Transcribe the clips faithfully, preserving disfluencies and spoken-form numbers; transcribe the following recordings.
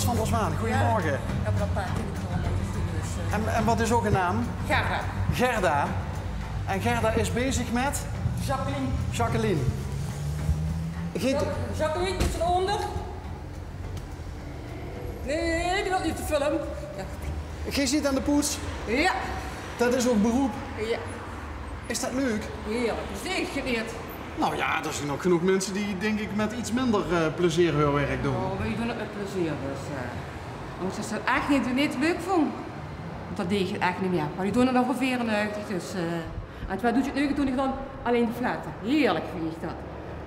Van der Zwaan, goeiemorge. Ich höb al ein paar kier gekomme, dus, eh. En, en wat is ow naam? Gerda. Gerda. En Gerda is bezig met? Jacqueline. Jacqueline. Geet... Jacqueline, is d'r ónger? Nee, die wilt neet op de film. Ja. Geej zit aan de poets? Ja. Dat is ow beroep? Ja. Is dat leuk? Heerlijk, dus ich geneet. Nou ja, d'r zien nog genóg minse die, dink ich, met iets minder, eh, plezeer häör werk doon. Oh, weej doon 't met plezeer, dus, eh. Angers is dat ech neet, neet leuk vónj. Dat deeg ich ech neet mieë. Mer die doon 't al van veerennegentig, dus, eh. En twieëdoezend nege doon ich dan allein de flette. Heerlijk vinj ich dat.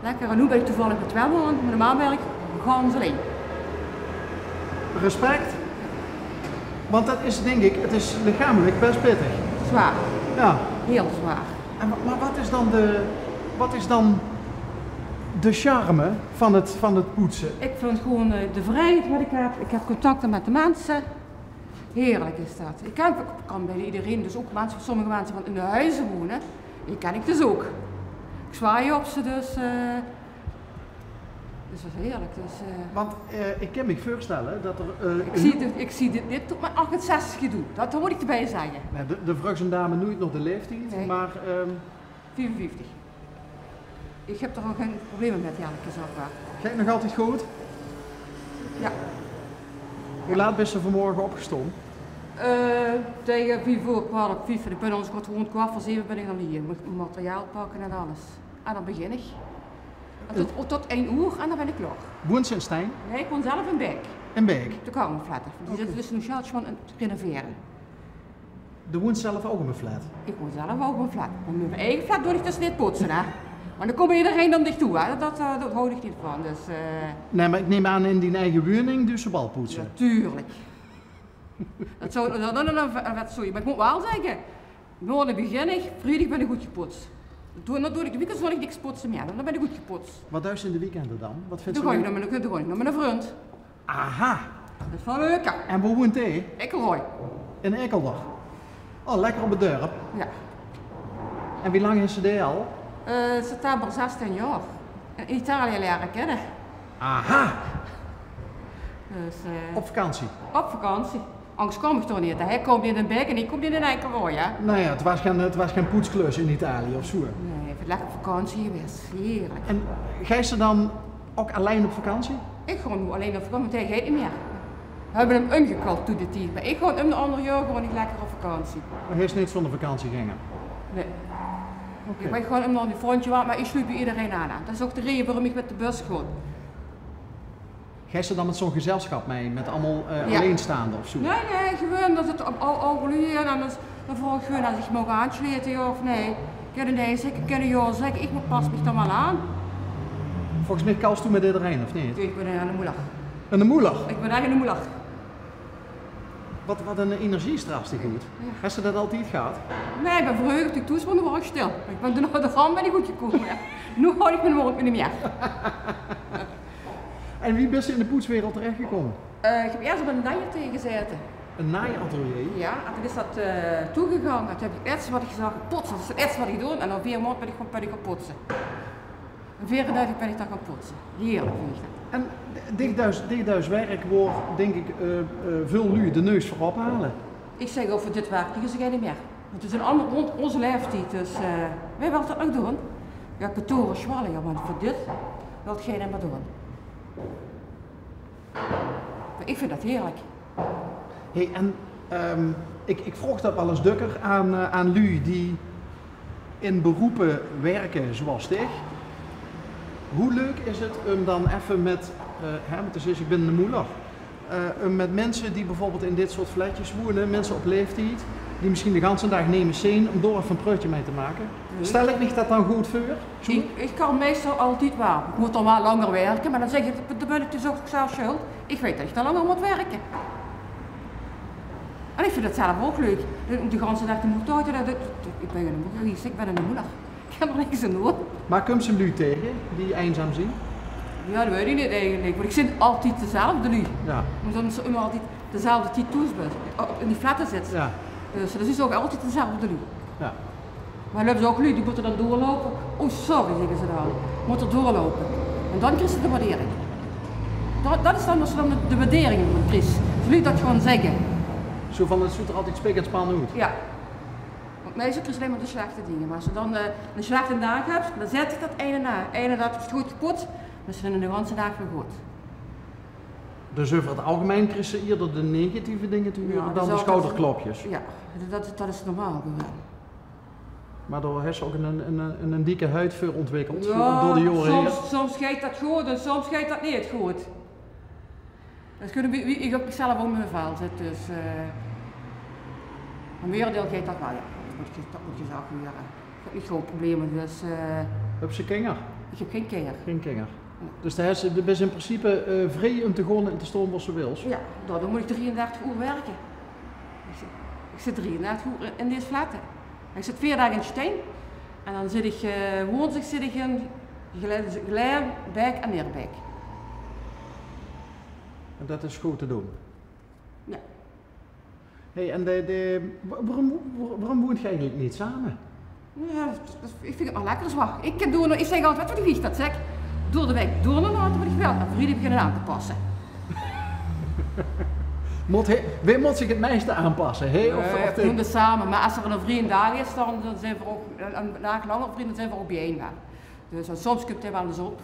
Lekker. En noe bin ich toevallig mit twieë maon, mer normaal werk ich gans allein. Respect. Want dat is, dink ich, 't is lichamelik bes pittig. Zwaar. Ja. Hiel zwaar. En wa-, mer wat is dan de, wat is dan de charme van 't, van 't poetse? Ich vinj gewoon, eh, de vrijheid wat ich höb. Ich höb contacte mit de minse. Heerlijk is dat. Ich kan, ich kan bijna ederein, dus ouch minse, sommige minse van in de hoeze wone, die ken ich dus ouch. Ich zwaai op ze, dus, eh, dus dat is heerlijk. Dus, eh. Want, eh, ich kan mich veurstelle dat d'r, eh, ich zie dit, ich zie dit neet tot mien achtenzestigste doon. Dat mót ich d'rbie zègke. Nae, de, de vreugs ein dame noeit nao de laeftied, nae, mer, ehm, viefenvieftig. Ich höb d'r ouch gein probleme mit, eerlijk gezag, mer. Geit nog altied good? Ja. Wie laat bis se vanmorge opgestóng? Eh, taenge vief oer, kwart op vief. En ich bin al ins good rónd kwart veur zeve bin ich dan hie. Mót materiaal pakke en alles. En dan begin ich. En tot, tot ein oer en dan bin ich klaor. Woens se in Stein? Nae, ich woon zelf in Baek. In Baek? De Carmoflette. Die zitte dus noe sjaals van 't renovere. Doe woens zelf ouch in ein flat? Ich woon zelf ouch in ein flat. Mer in mien eige flat doon ich dus neet poetse, hè. Want dan kump ederein nao dich toe, hè. Dat, eh, dat haoj ich neet van, dus, eh. Nae, mer ich nim aan, in dien eige woning duis se waal poetse. Natuurlijk. Dat zou, dat, dat, dat, dat, dat, sorry. Mer ich mót waal zègke, maondig begin ich, vriedig bin ich good gepoets. Doe, dan doon ich, de weekends doon ich niks poetse mieë. Dan bin ich good gepoets. Wat duis se in de weekende dan? Wat vinjs se leuk? Dan gaon ich nao mien, dan gaon ich nao mien vrund. Aha. Dat is waal leuk, hè? En wo woent dae? Ekelrooj. In Ekelder. Oh, lekker op 't dörp. Ja. En wie lang is se dae al? Eh, september zestien jaor. In Italië liere kinne. Aha. Dus, eh, op vakantie? Op vakantie. Angers kaom ich dao neet. Hae kump in Baek en ich kom in Ekelrooj, hè? Nou ja, 't waas gein, 't waas gein poetsklus in Italië of zoe. Nae, ich bin lekker op vakantie gewaes. Heerlijk. En geis se dan ouch allein op vakantie? Ich gaon noe allein op vakantie, want hae geit neet mieë. Veer höbbe 'm umgekald toen d'r tied, mer ich gaon um de ander jaor gaon ich lekker op vakantie. Mer hae is neet zoe'n vakantieganger? Nae. Oké. Ich bin gewoon um nao die frontje, mer ich sjluut bie ederein aan. Dat is ouch de reje waorum ich mit de bus gaon. Geis se dan mit zoe'n gezelschap mei, mit allemaol, eh, alleinstaande of zoe? Nae, nae, gewoon dat 't al-, aw-, awwe luuj en dan is, dan vraog ich gewoon of ich maag aansjlete, ja of nae. Kinne nae zègke, kinne ja zègke, ich mót, pas mich dan waal aan. Volges mich kals doe mit ederein, of neet? Ich bin eine moelag. Eine moelag? Ich bin ech eine moelag. Wat, wat ein energiestraal is die good. Ja. Hes se dat altied gehad? Nae, ich bin vreuger, toen ich thoes woonde, waor ich sjtil. Ich bin door de ramp bin ich good gekómme, ja. Noe haoj ich mien mond neet mieë. En wie bis se in de poetswereld terechgekómme? Eh, ich höb iers op ein naaiatelier gezaete. Ein naaiatelier? Ja, en toen is dat, eh, toegegange. Toen höb ich 't ierste wat ich zag, poetse. Dat is 't ierste wat ich doon. En nao veer maond bin ich gewoon, bin ich gaon poetse. En veerennegentig bin ich dan gaon poetse. Heerlijk vinj ich dat. En dich duis, dich duis werk waor, dink ich, eh, eh, väöl luuj de neus veurop haole. Ich zègk, euver dit werk kriege ze gein mieë. Want 't zeen allemaol rónd ózze laeftied, dus, eh, wae wilt dat nog doon? Ja, kantore sjwalle, ja, mer veur dit wilt geine mieë doon. Mer ich vinj dat heerlijk. Hey, en, ehm, ich, ich vraog dat waal ins dökker aan, eh, aan luuj die in beroepe wirke zoeas dich. Wie leuk is 't um dan effe mit, eh, hè, want doe zaes, ich bin eine moelag. Eh, um mit minse die bieveurbeeld in dit soort flatjes woene, minse op laeftied, die mesjien de ganse daag nemes zeen, um dao effe ein präötje mei te make. Stel ich mich dat dan good veur? Zoe? Ich, ich kan meistal altied waal. Ich mót dan waal langer wirke, mer dan zègk ich, dan bin ich dus ouch zelf sjuld. Ich weit dat ich dan langer mót wirke. En ich vinj dat zelf ouch leuk. De, de ganse daag de moeite haoje, dat, dat, ich bin eine moelag, ich bin eine moelag. Ich kan d'r niks aan doon. Mer kums se luuj taege die einzaam zeen? Ja, dat weit ich neet eigelik, want ich zeen altied dezelfde luuj. Ja. Ómdat se ummer altied dezelfde tied thoes bis. O, in die flatte zits. Ja. Dus dat is ouch altied dezelfde luuj. Ja. Mer dan höbs se ouch luuj die mótte dan doorloupe. Oh, sorry, zègke ze dan. Mót d'r doorloupe. En dan kriegs se de waardering. Dat, dat is dan wat se dan de, de waardering van kriss. Ze luuj dat gewoon zègke. Zo van, het zuut er altied spik en span oet. Ja. Want meistal kriss se allein mer de slechte dinger. Mer es se dan eh, eine slechten daag höbs, dan zèt zich dat eine na. Eine dat is good kepot, mer ze zeen de ganse daag weer good. Dus euver het algemein kriss se ierder de negatieve dinger te hure dan de schouderklopjes. Ja, dat, dat is normaal gewoon. Mer dao hes se ouk ein, ein, ein, ein dikke huid veur ontwikkeld, door de jaore haer. Soms, soms geit dat good en soms geit dat neet good. Dat is gewoon wie, wie ich op mezelf op mien vel zit, dus eh. Mer meerendeel geit dat waal, ja. Dat mót ge-, dat mót gezag waere. Ich höb neet groot probleme, dus eh. Höbs se kinger? Ich höb gein kinger. Gein kinger. Dus de hes, de bis in principe eh, vrie um te gaon en te staon wo se wils. Ja, dan mót ich drieëndertig oer wirke. Ich zit, ich zit drieëndertig oer in, in dees flat. Ich zit veer daag in Stein. En dan zit ich eh, woensdig zit ich in Gelaen, Gelaen, Baek en Neerbek. En dat is good te doon. Ja. Hey, en de, de, wa-, waorum, wa-, waorum woent geer eigelik neet same? Ja, dat, dat, ich vinj het waal lekker zo. Ich kan doon, ich zèk altied, wèt se wie ich dat zèk? Door de waek doon laote wat ich wil. En vriedig beginne aan te passe. Mót hae, wae mót zich het meiste aanpasse? Hae of, of de? Doon we same, mer es er eine vrieëndaag is, dan, dan zeen we ouk, ein daag langer vrieë, dan zeen we ouk biejein. Dus eh, soms kump hae waal ins op.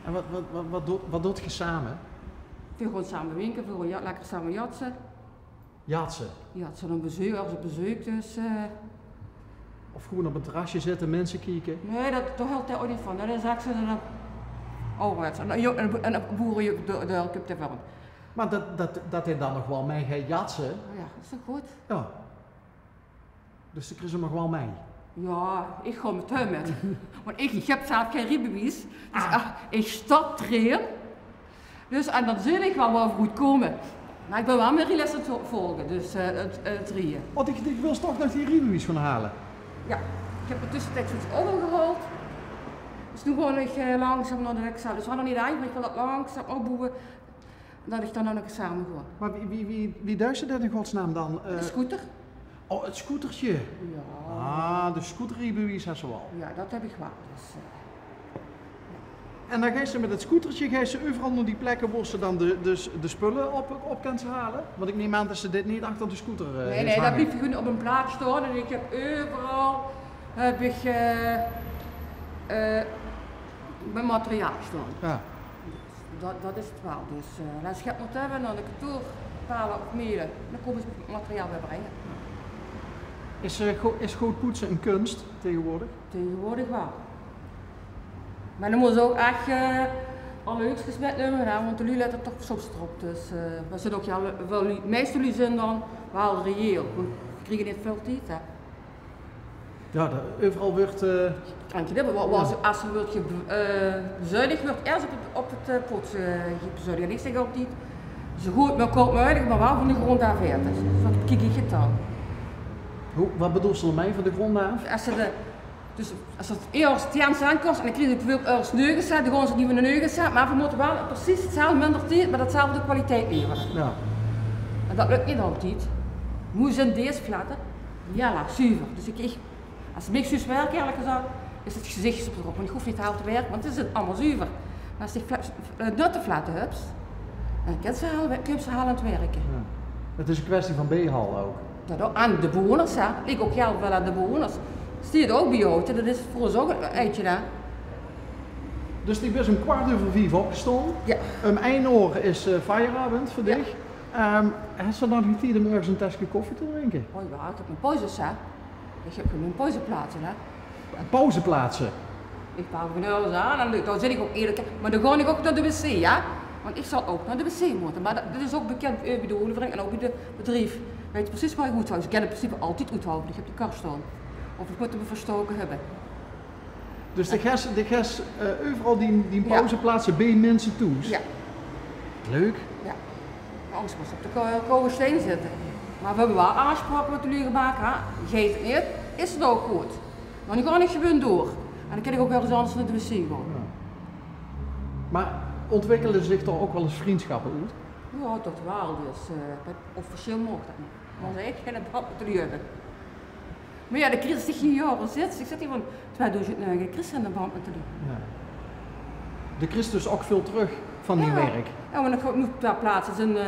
En wat, wat, wat, wat, doot, wat doot geer same? Veer gaon same winke, veer gaon ja, lekker same jatse. Jatse? Jatse, dan bezeuk, es op bezeuk, dus eh. Of gewoon op ein terrasje zitte, minse kieke? Nae, dat, dao hilt hae ouk neet van. Dat is ech zo'n eh, ouderwets. En, en, en boerejuk, dao, dao kump hae van. Mer dat, dat, dat hae dan nog waal mei geit jatse? Ja, dat is toch good? Ja. Dus de kriss 'm nog waal mei? Ja, ich gaon mit häöm mit. Want ich, ich höb zelf gein riebewies. Dus ach, ich stap d'rin. Dus, en dan zeen ich waal wo v'r oetkómme. Mer ich bön waal mien rielessen aan 't volge, dus eh, 't, 't rieje. Oh, dich, dich wils toch nog dien riebewies gaon haole? Ja, ich höb in de tössetied zoe get ouk al gehaold. Dus noe gaon ich eh, langzaam nao de examen. Dus v'r hadde nog neet eind, mer ich wil dat langzaam opboewe. Dat ich dan nog ins same gaon. Mer wie, wie, wie, wie duis se dat in godsnaam dan? Eh, de scooter. Oh, 't scooterke. Ja. Ah, dus scooterriebewies hes se waal. Ja, dat höb ich waal. Dus eh. En dan geis se mit 't scooterke, geis se euveral nao die plekke wo se dan de, dus de spulle op, op kins haole? Want ich num aan dat se dit neet achter de scooter eh. Nae, nae, dat blief gewoon op ein plaats staon. En ich höb euveral, höb ich eh, eh, mien materiaal staon. Ja. Dat, dat is 't waal. Dus eh, es ich get mót höbbe, dan de kantoorpale of mele, dan kómme ze 't materiaal weer bringe. Is eh, go-, is good poetse ein kunst taegewoordig? Taegewoordig waal. Mer dan mós se ouk ech eh, alle leukskes mitnumme, hè, want de luuj lètte toch soms d'rop. Dus eh, v'r zeen ouk, ja, waal luuj, meiste luuj zeen dan waal reëel. Want v'r kriege neet väöl tied, hè. Ja, de, euveral wuuert eh. En je, wa-, wa-, es er wuuert ge-, eh, bezuinig, wuuert iers op 't, op 't eh, poetse eh, bezuinig. En ich zèk altied, zoe good, mer kort meugelik, mer waal van de grónd aaf aete. Dus dat kiek ich 't dan. Hoe, wat bedoels se d'rmei, van de grónd aaf? Es ze de, dus es 't iers tien cent kos en dan kriege ze bieveurbeeld iers nege cent, dan gaon ze 't neet mie nege cent, mer v'r mótte waal precies 'tzelfde, minder tied, mer 'tzelfde kwaliteit levere. Ja. En dat lök neet altied. Noe zeen dees flatte, ja, zuver. Dus ich, ich Es ze mich zuus wirke, eerlik gezag, is 't gezich op de kop. Want ich hoof neet te hel te wirke, want ze zeen allemaol zuver. Mer es se fla-, eh, nutte flatte höbs, dan kins se hel, kins se hel aan 't wirke. Ja. 't Is ein kwestie van biehawwe ouk. Ja, dat, aan de bewoners, hè. Ich ouk hieël väöl aan de bewoners. Stiet ouk bie jou, dat is veur ós ouk ein eitje, hè. Dus dich bis um kwart euver vief opgestaon. Ja. Um ein oor is eh, fieraovend veur dich. Ehm, hes se dan nog tied um örges ein teske koffie te drinke? Oh ja, ich höb mien pauzes, hè. Ich höb gewoon mien pauzeplaatse, hè. Pauzeplaatse? Ich bel van alles aan en dan zit ich ouk eerlik, mer dan gaon ich ouk nao de wc, hè. Want ich zal ouk nao de wc mótte. Mer dat, dat is ouk bekind eh, bie de olievergunning en ouk bie 't bedrief. Weite ze precies wat ich oethaoj. Ze kinne in principe altied oethawwe, ich höb de kar staon. Of ich mót 'm verstaoke höbbe. Dus de ges, de ges eh, euveral die, die pauzeplaatse bie minse thoes. Ja. Leuk. Ja. Mer angers mós se op de ko-, kouwe stein zitte. Mer v'r höbbe waal aafspraoke mit de luuj gemaak, hè. Geit 't neet, is 't ouk good. Dan gaon ich gewoon door. En dan kin ich ouk örges angers nao de wc gaon. Ja. Mer ontwikkele zich dao ouk waal ins vrundsjappe oet? Ja, dat waal. Dus eh, mer officieel maag dat neet. Mer ze ech geine band mit de luuj höbbe. Mer ja, de kriss dich hie jaore zits. Ich zit hie van twiedoezend nege, kriss se 'ne band mit de luuj. Ja. De kriss dus ouk väöl trök van dien werk. Jao, want ich höb noe ter plaatse zeen, eh,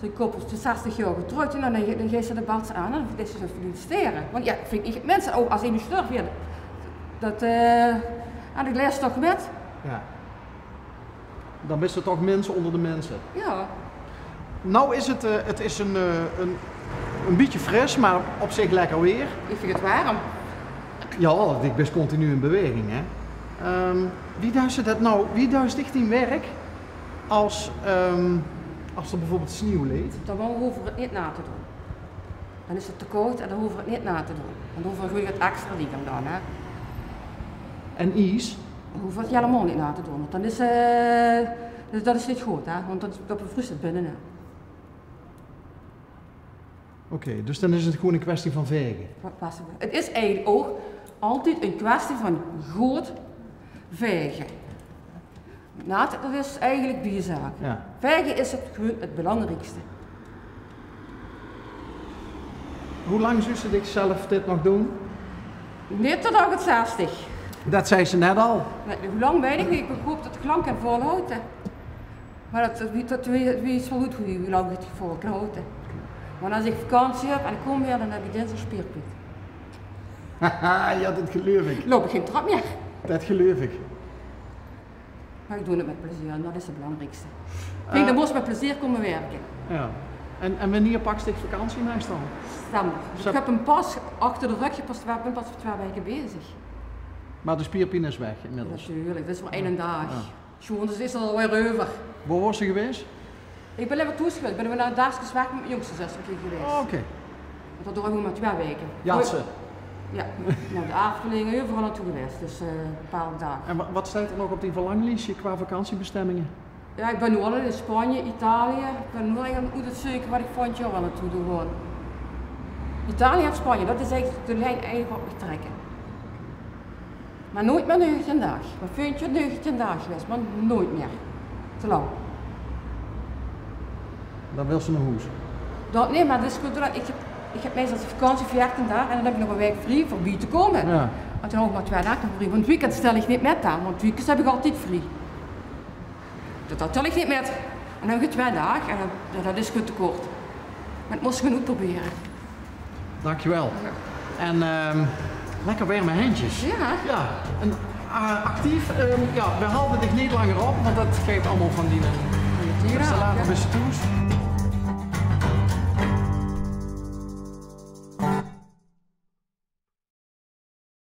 zeen koppelke zestig jaor getrouwd en dan, dan geis se de bats aan en dan is ze feliciteren. Want jao, vinj ich, minse, ouch es eine sjtörf, jao, det, eh, en ich lees toch mit. Jao. Dan bis se toch mins ónger de minse. Jao. Nou is het, eh, het is een, eh, een, een bietje fris, maar op zich lekker weer. Ich vinj het werm. Ja, ik ben continu in beweging, hè. Ehm, wie duis se det nou, wie duis dich dien werk als, ehm, als er bijvoorbeeld sneeuw leet? Dan hove v'r het neet na te doon. Dan is het te koud en dan hove v'r het neet na te doon. Dan hove v'r gewoen het extra ding te doon, hè. En ies? Dan hove v'r het hielemaol neet na te doon, want dan is, eh, dus det is neet good, hè, want dan, dan bevries het binne, hè. Oké, dus dan is het gewoon een kwestie van vege. Wat was het? Het is eigelik ouch altied ein kwestie van good vege. Naat, det is eigelik biezaak. Ja. Vege is het gewoen het belangriekste. Hoe lang zuus se dich zelf dit nog doen? Neet tot ich zestig. Det zag se net al. Nae, hoe lang weit ich neet. Ich hoop det ich lang kan volhawte. Maar det, det, det, det is waal good wie, wie lang ich het vol kan hawte. Want es ich vakantie höb en ich kóm weer, dan höb ich dinsdig spierpiet. Haha, ja, det geluif ich. Loup ich gein trap mier. Det geluif ich. Maar ich doon het mit plezeer en det is het belangriekste. Ich vinj, eh, dan mós se mit plezeer kómme wirke. Ja. En, en wanneer paks dich vakantie meestal? September. Ich höb 'm pas achter de rögk gepast, ich bin pas veur twieë waeke bezig. Maar de spierpien is weg inmiddels? Natuurlijk, det is maar eine daag. Ja. Sjoon, dus is het alweer euver. Wo waas se gewaes? Ich bin lekker thoes gewaes. Ich bin weer ein daagske weg mit mien jóngste zuster gewaes. Oh, oké. Want det doon v'r maar twieë waeke. Jatse. Ja. Nou, de Efteling, euveral naotoe gewaes. Dus, eh, ein paar daag. En wa-, wat staat er nog op die verlanglijstje qua vakantiebestemmingen? Ja, ich bin noe al in Spanje, Italië. Ich bin noe eigelik aan het oetzeuke wat ich volgend jaor waal naotoe doon gaon. Italië en Spanje, det is eigelik de lijn eigelik wat mich trek. Maar noeit mier negentien daag. Maar volgend jaor negentien daag gewaes, maar noeit mier. Te lang. Dan wils se nao hoes? Det, nae, maar det is good, ich höb, ich höb meestal de vakantie veertien daag en dan höb ich nog ein waek vrie veur bie te kómme. Ja. Want dan höb ich maar twieë daag vrie. Want weekend tel ich neet mit, hè, want weekends höb ich altied vrie. Det, det tel ich neet mit. En dan höb ich twieë daag en det, det is good te kort. Maar het mós se gewoen oetprobere. Dankjewel. Ja. En, ehm, lekker werme hendjes. Ja. Ja, en, eh, actief. Ehm, ja, we halde dich neet langer op, want det geit allemaol van die, eh, Ja. Later bis se thoes.